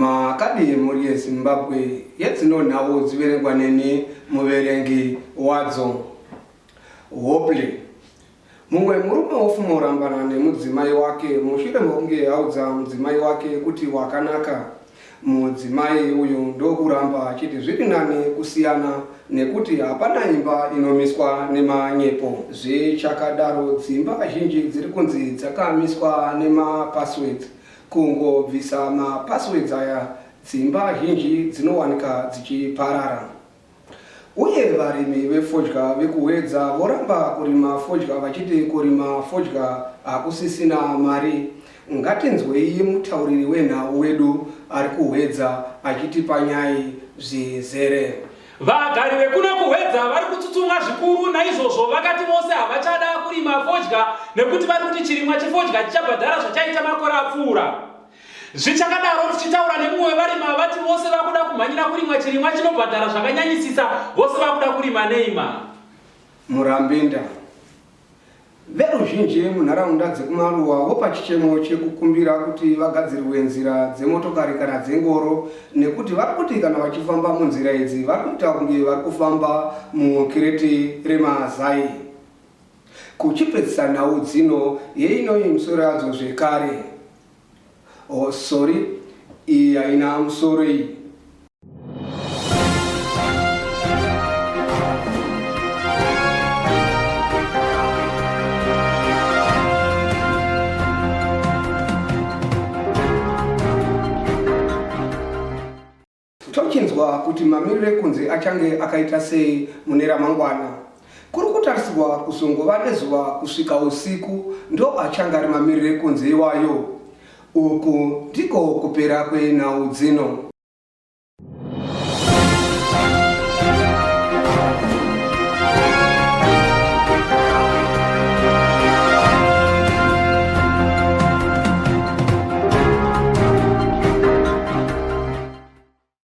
Makadii mhuri yeZimbabwe yedzino nhau dziverengwa neni muverengi wadzo. Hopley. Mumwe murume wofumorambana nemudzimai wake mushure mekunge audza mudzimai wake kuti wakanaka. Mudzimai uyu ndokuramba achiti zviri nani kusiyana nekuti hapana imba inomiswa nemanyepo. Zvichakadaro, dzimba zhinji dziri kunzi dzakamiswa nemapasswords. Kungobvisa mapasswords aya, dzimba zhinji dzinowanika dzichiparara. Uye varimi vefodya vekuHwedza voramba kurima fodya vachiti kurima fodya hakusisina mari. Ngatinzwei mutauriri wenhau wedu ari kuHwedza achitipa nyai zvizere. Vagari vekuno kuHwedza vari kutsutsumwa zvikuru naizvozvo vakati vose havachada kurima fodya nekuti vari kuti chirimwa chefodya chichabhadhara zvachaita makore apfuura. Zvichakadaro, tichitaura nemumwe wevarimi ava vati vose vakuda kumhanyira kurimwa chirimwa chinobhadhara zvakanyanyisisa, vose vakuda kurima neima. Murambinda. Veruzhinji munharaunda dzekumaruwa vopa chichemo chekukumbira kuti vagadzirirwe nzira dzemotokari kana dzengoro nekuti vari kuti kana vachifamba munzira idzi vari kuita kunge vari kufamba mukireti remazai. Kuchipedzisa nhau dzino yeinoi misoro yadzo zvekare. Oh sorry, iyi haina musoro iyi. Tochinzwa kuti mamiriro ekunze achange akaita sei mune ramangwana. Kuri kutarisirwa kuzongova nezuva kusvika usiku ndo achange ari mamiriro ekunze iwayo. Uku ndiko kupera kwenhau dzino.